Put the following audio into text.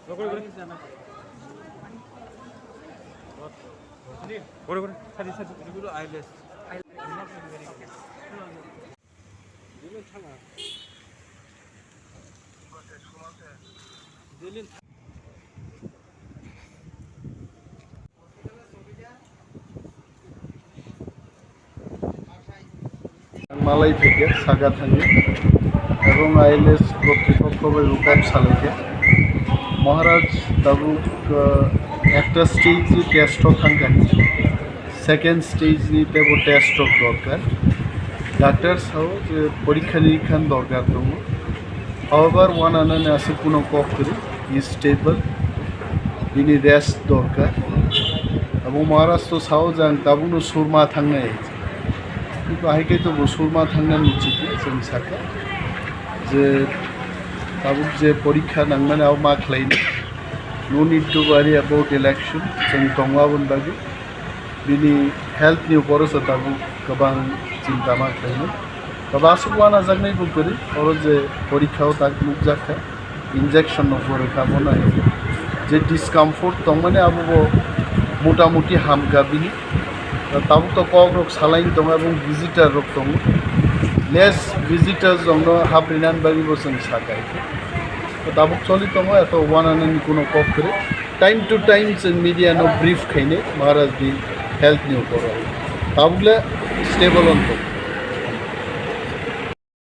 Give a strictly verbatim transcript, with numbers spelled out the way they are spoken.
করে, করে। করে, করে। Ang malai theke saga thangwi ebong I L S kotripokho bai rukam salaikhe Maharaj tabuk, uh, ekta stage ni test o thangkha, second stage ni tebo test rok dorkar. Doctor sao je porikha ni khan dorkar tongo. However, one anani aswk kuno kok kwrwi, is stable, bini rest dorkar. Abo Maharaj to sao je ang tabukno surma thangnai. Kintu ahai khe to bo surma thangna nuchikhe chwng sakha je tabuk je porikha nangnani abo ma khlaini. No need to worry about election, chwng tongo aboni bagwi. Bini health ni upor o se tabuk kwbang chinta ma khlainai. Tabuk aswk wanajaknai bo kwrwi, oro je porikha o tak nukjak kha, injection no bo rwkha bo nai. Je discomfort tongmani abo bo mota moti hamkha bini. Tabuk to kok rok salaini tongo, ebong visitor rok tongo. Less visitors rok no haprinani bagwi bo chwng sakha. Tabuk choli tongo, eto wananani kuno kok kwrwi. Time to time chwng media no brief khainai Maharaj ni health ni upor o. Tabuk le stable on tongo.